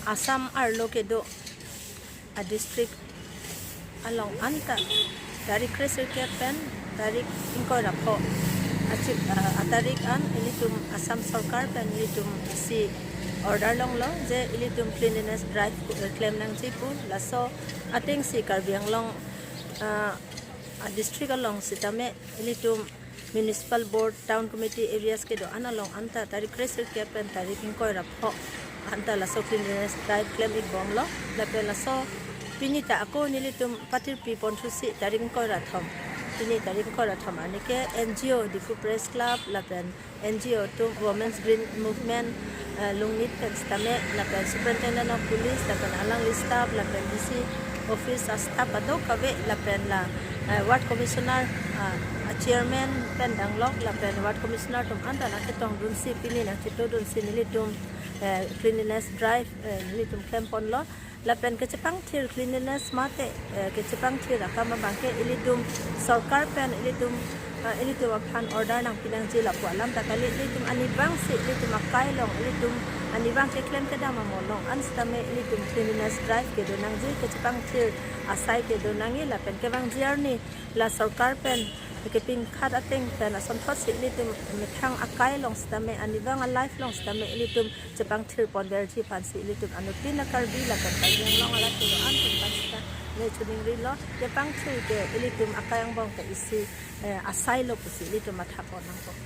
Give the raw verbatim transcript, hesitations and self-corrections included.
Assam arlo kedo a district along anta tarik kresirkep pen tarik ingkoi ra pho achik, ah, atarik an ilitum Assam sorkar pen ilitum isi order longlo je ilitum cleanliness drive ku, eh, klem nangji pu. Laso atengsi Karbi Anglong, ah, a district along sitame ilitum municipal board, town committee areas kedo-an along anta tarik kresirkep pen tarik ingkoi ra pho anta laso cleanliness drive klem-ik bomlo. Lapen laso pini ta ako nelitum patirpi ponthusi tarik ingkoi ra thom, pini tarik ingkoi ra thom arni ke N G O Diphu Press Club lapen N G O atum, Women's Green Movement, eh, Lungnit pen sitame, lapen Superintendent of Police, lapen alangli staff, lapen D C office a staff kadokave, lapen la, eh, ward commissioner, ah, a chairman pen danglok, lapen ward commissioner atum anta nangketongdunsi, pini nangchetongdunsi nelitum, eh, cleanliness drive, eh, nelitum klemponlo. Lapen kechepangthir cleanliness mate, eh, kechepangthir akam abang ke ilitum sorkar pen ilitum, eh, ilitum aphan order nangpi nangji lapu alam ta kali, ilitum arnivangsi ilitum akai along, ilitum arnivang keklem kedam amo along an sitame ilitum cleanliness drive kedo nangji, kechepangthir asai kedo nangji. Lapen kevangji arni la sorkar pen kepingkhat ateng pen asonthotsi ilitum methang akai along sitame, arnivang a life along sitame ilitum chepangthir ponverji aphansi ilitum anuttin a-Karbi lapen Karbi Anglong arat kedo-an atum aphan sitame choningrilo, kepangthir ke ilitum akai angbong ke isi, eh, asai lo pusi ilitum matha pon nangkok.